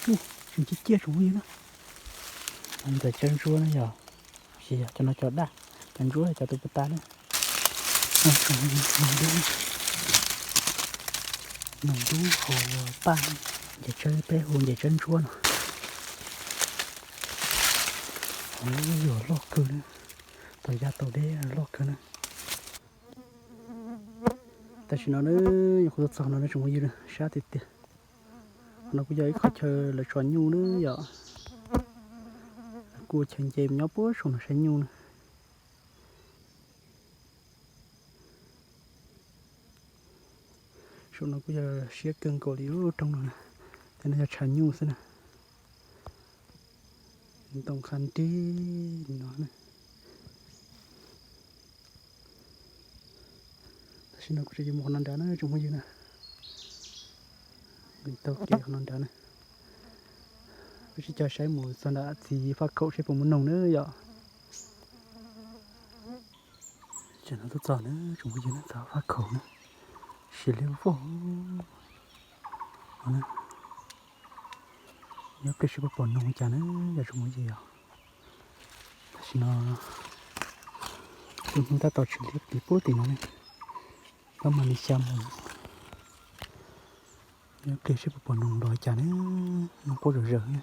Tseem ciaj ciaj tsoom phooj ywg na. Ntawm cov ntsuab na yog, tsis yog cov no cov daj, cov ntsuab cov tus puas tas na. Noog dub, noog dub hauv paj, nce tsawb peb hu nce tsawb ntsuab no. Yuav loj kawg na, tau ya tau deb loj kawg na. Tam sim no na, nyuam qhuav tuaj txog no na tsoom phooj ywg na, sab tiag tiag. Qhov no kuj yog ib qhov chaw lawv tso nyuj na yom. Kuj chaw nce nyob puag saum no saib nyuj na. Saum no kuj yog siab kawg nkaus li lub roob no na, tej no yog tshav nyuj xwb na. Ntoo qha nrig no na. Tam sim no kuv tseem yuav mus qhov no nrad na tsoom phooj ywg na. Nws taug kev qhov no nrad na. Peb sib cav saib mus txog nram txiv faj khaum seb puas muaj noog na yom. Tam no tuaj txog na tsoom phooj ywg na, txog faj khaum na, siab liab vog no na. Nyob pliag seb puas pom noog cas na yom tsoom phooj ywg yom. Tam sim no lub hnub tab tom tsis liab pib pub tim no ne, pab mam li xya mus. Nyob pliag seb puas pom noog los cas na, noog quaj zom zaws na.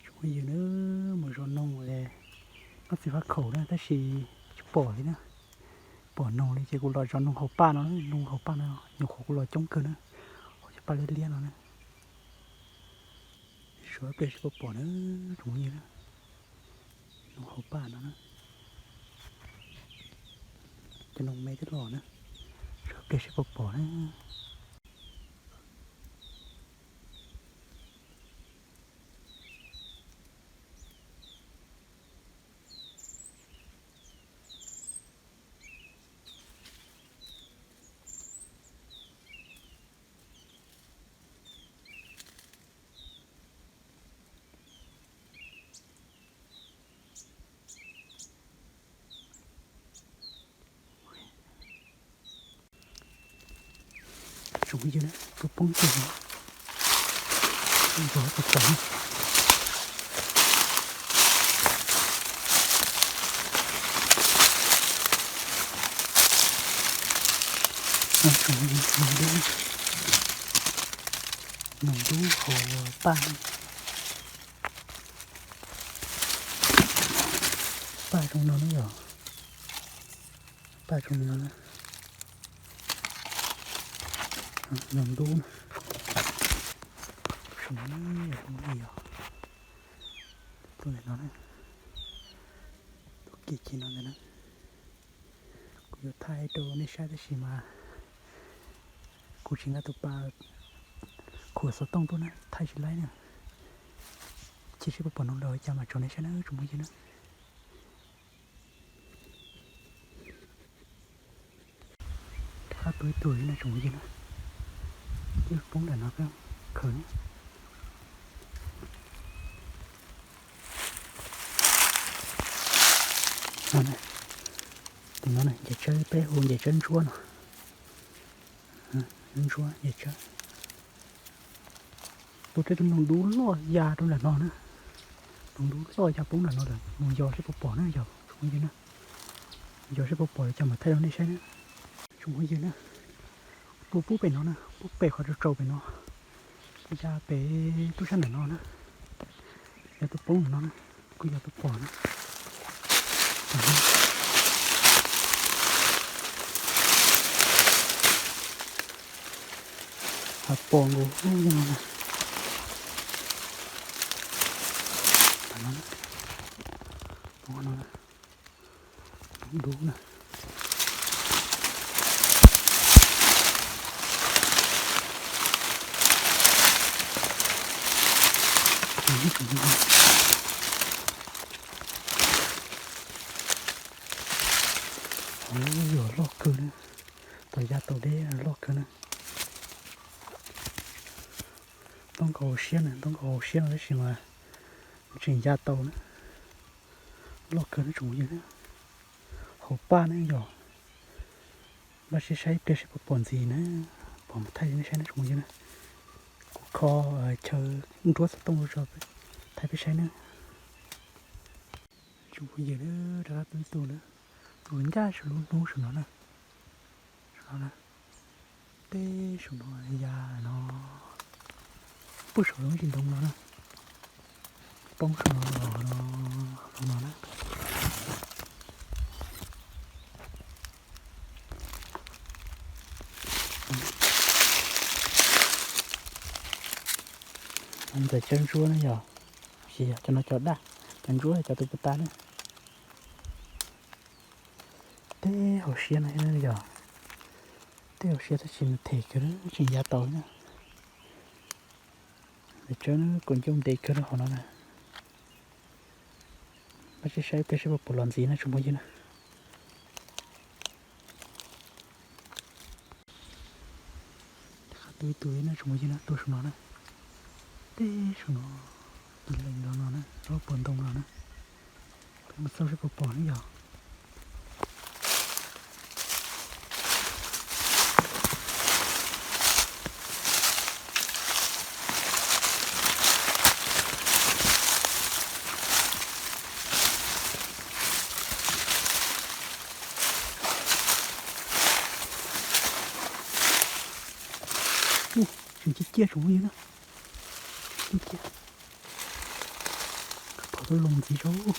Tsoom phooj ywg na, mus zov noog nyob txiv faj khaum na tab sis tsis pom li na. Pom noog li ces kuv los zov noog hauv paj no, noog hauv paj no nyuam qhuav kuj los coob kawg na, hauv cov paj liab liab no na. Zov pliag seb puas pom na, tsoom phooj ywg na. Noog hauv paj no na. Cov noog me twb los na. Zov pliag seb puas pom na. Tsoom phooj ywg na, tus poob twg no, nrov tag tag. Tsoom phooj ywg, noog dub hauv paj, paj zoo no na yom, paj zoo no na. Noog dub na, zoo no na, yog tus ntawm no na, tus kim ci no ntawm na. Kuv yuav thaij rau nej saib tab sis mas kuv tsis nqa tus pas khuam xov tooj tuaj na, thaij tsis laib na. Cia seb puas pom noog los cas mam tso nej saib na tsoom phooj ywg na. Rov qab tuaj ib tug no tsoom phooj ywg na, twb poob nram no khaws ne. Tus no nce tsawb, peb hu nce tsawb ntsuab no. Ntsuab nce tsawb. Tus, tej tus noog dub loj ya rau nram no na. Noog dub loj ya poob nram no lawm, mus yos seb puas pom na yog tsoom phooj ywg na. Yos seb puas pom lawm ces mam thaij rau nej saib na. Tsoom phooj ywg na, tuaj pub pem no na, pub pem qhov tsaus tsaus pem no, ya pem tub sab nram no na. Yog tus poob nram no na, kuj yog tus pom na. Ha pom nkaus no na. Dub na. Yuav loj kawg na, tau ya tau deb loj kawg na. Toob nkaus hauv siab na, toob nkaus hauv siab no tab sis mas tseem ya tau na. Loj kawg na tsoom phooj ywg na. Hauv paj na yog, npaj siab saib ib pliag seb puas pom ntxiv na, pom mas thaij nej saib na tsoom phooj ywg na. kho chaw nruab xov tooj tso thaij peb saib na. Tsoom phooj ywg na, rov qab pib tus na, tus ncaj saum lub hnub saum no na, saum no na, teb saum no ya no, pub saum lub ntsis ntoo no na, poob saum no los no, no na. Ntxawm cov ntsuab na yog, tsis yog cov no cov daj, cov ntsuab cov tus puas tas na. Teb hauv siab no yog, teb hauv siab tab sis nws them kawg tseem ya tau na. Lawv tsawb na, kaum ncauj ntev kawg rau hauv no na. Pab saib saib pliag saib puas pom los ntxiv na tsoom phooj ywg na. Rov qab tus ib tug na tsoom phooj ywg na, tuaj saum no na, teb saum no, tus leej no no na, rau puag ntoo no na. Peb mus xauj saib puas pom ne yog. Tseem ciaj ciaj tsoom phooj ywg na, ciaj ciaj, pom tau loo ntxiv saud.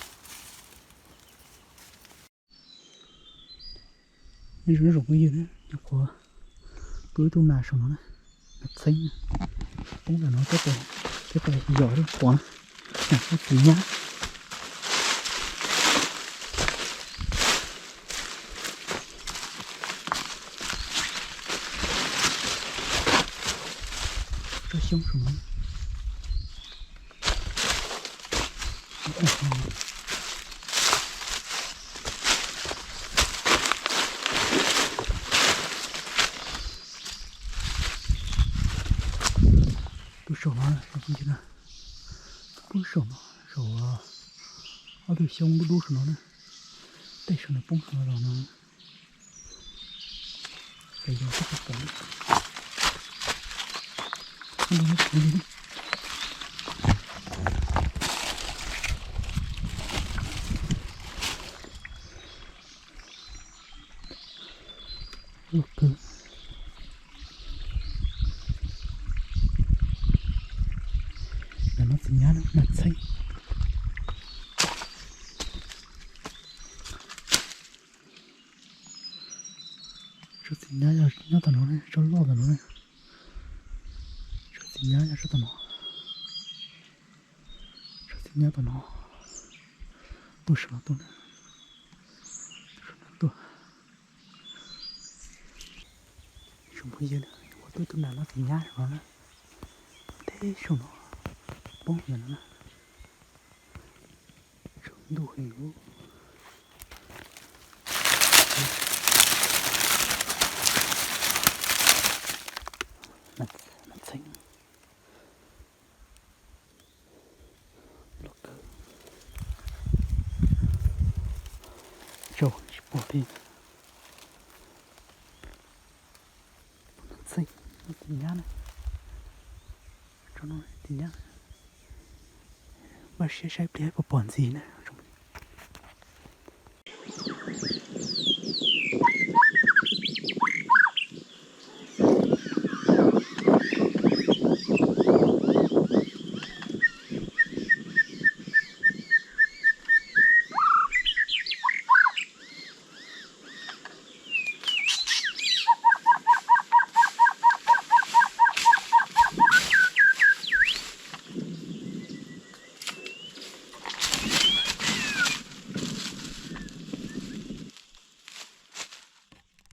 Zoo zoo phooj ywg na, nyuam qhuav pw ib tug nas saum no na, nas txheeb, poob ntawm no thiab, thiab yog lub quav na, nas txiv nyab. Tsob xyoob saum no. Pub saum no, pub saum no, saum ob tug xyoob dub dub saum no na. Tej saum no poob saum no los no. Loj kawg. Nas no txiv nyab na, nas txheeb. Tsob txiv nyab yog nyob tom no ne, tsob loj tom no ne. Tsob txiv nyab yog tsob tom no. Tsob txiv nyab tom no. Tuaj saum no tuaj na. Tuaj saum no tuaj. Tsoom phooj ywg na, ua tub tub nas no txiv nyab no na. Teb saum no, poob ntawm no na. Tsaus ntuj heev. Nas txheeb. Loj kawg. Tsaus tsis pom li. Txheeb, txiv nyab na. Tsob no txiv nyab. Npaj siab saib pliag puas pom ntxiv na.